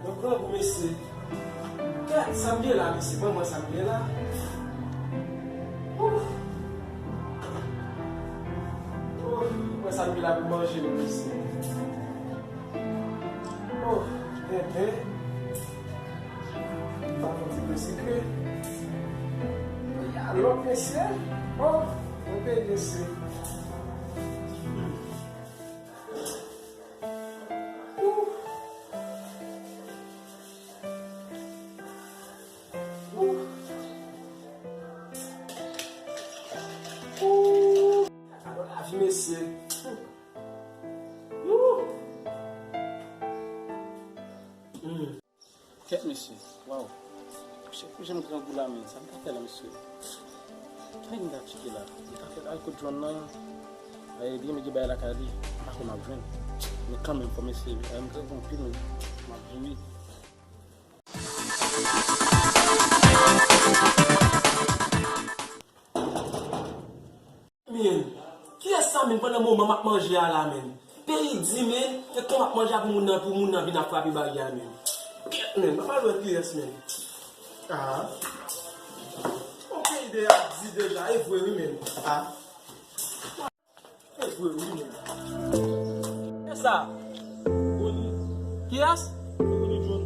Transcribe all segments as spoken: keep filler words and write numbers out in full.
Mwen grangou, mesye. Kèt, sa m gen la, mesye? Mwen, mwen, sa m gen la? Ouf. Ouf, mwen, sa m gen la pou manje, mesye. Ouf, enben. M pa fè ti dlo sikre. Mwen, y a lòt, mesye. Ouf, mwen, mesye. Gade lavi, mesye. Kèt, mesye. Waw. Chèf, jan m grangou la, men. Sa m ta fè la, mesye? Kòman m ta tcheke la? M ta fè al kot John nan. Ay, li gen bagay lakay li. M pa konn ap jwenn. Men kanmenm, fò m eseye. Ay, m grangou anpil, men. M ap jwi. Men, kiyès sa, men, pandan moman m ap manje a la, men? Peyi di, men, e kòman m ap manje a pou moun nan, pou moun nan vin ap frape baryè a, men? Kèt, men, m ap al wè kiyès, men. Ah. Bon, peyi de ap di deja, e vre, wi, men. Ah. E vre, wi, men. E sa? Boni. Kiyès? Boni John.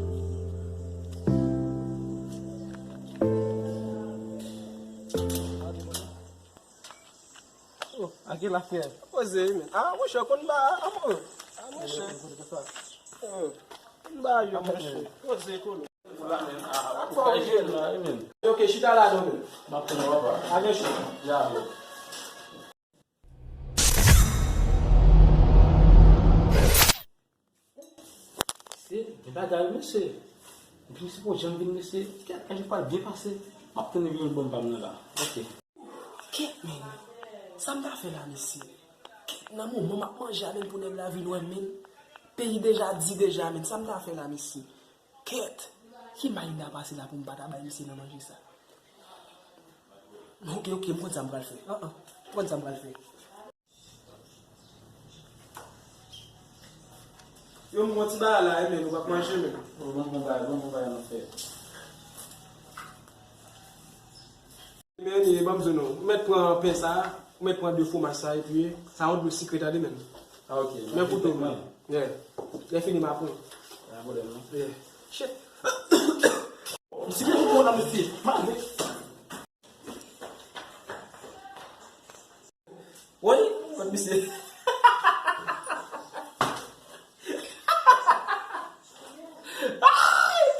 Oh, a gen la, frè. Poze, men. Ah, monchè, konn ba, ah, mon. Ah, monchè. Oh, konn ba, yo, monchè. Poze, kolo. Yo, ke chita la, non, men. M ap tann ou, papa. A gen chita. Ya, bro. Se gen bagay, mesye. Epi se pou jan vin, mesye. Kèt, kèt, pral byen pase. M ap tann li vin ban m pa m nan la. Ok. Kèt, men. Sa m ta fè la, mesye? Kèt, nan moman m ap manje a, men, pou nèg la vin wè m, men. Peyi deja di deja, men. Sa m ta fè la, mesye? Kèt, ki may m ta pase la pou m pa ta bay misye nan manje sa? Ok, ok, m konn sa m pral fè. An, an, m konn sa m pral fè. Yo, m gon ti bagay la, wi, men, nou p ap manje, men. Bon, bon, bon bagay, bon, bon bagay nou fè. Men, men, ban m di nou, ou mèt pran pen sa, ou mèt pran de fwomaj sa, epi sa yon dlo sikre, tande, men. Ah, ok. Men kouto, men. Yeah. Lè fini, m ap pran. Pa gen pwoblèm, non. Yeah. Shit. Misye gen kouto la, mesye. Malgre. Woy, kot misye?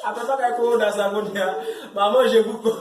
Apre bagay kowona sa kounye a, m a manje pou kò.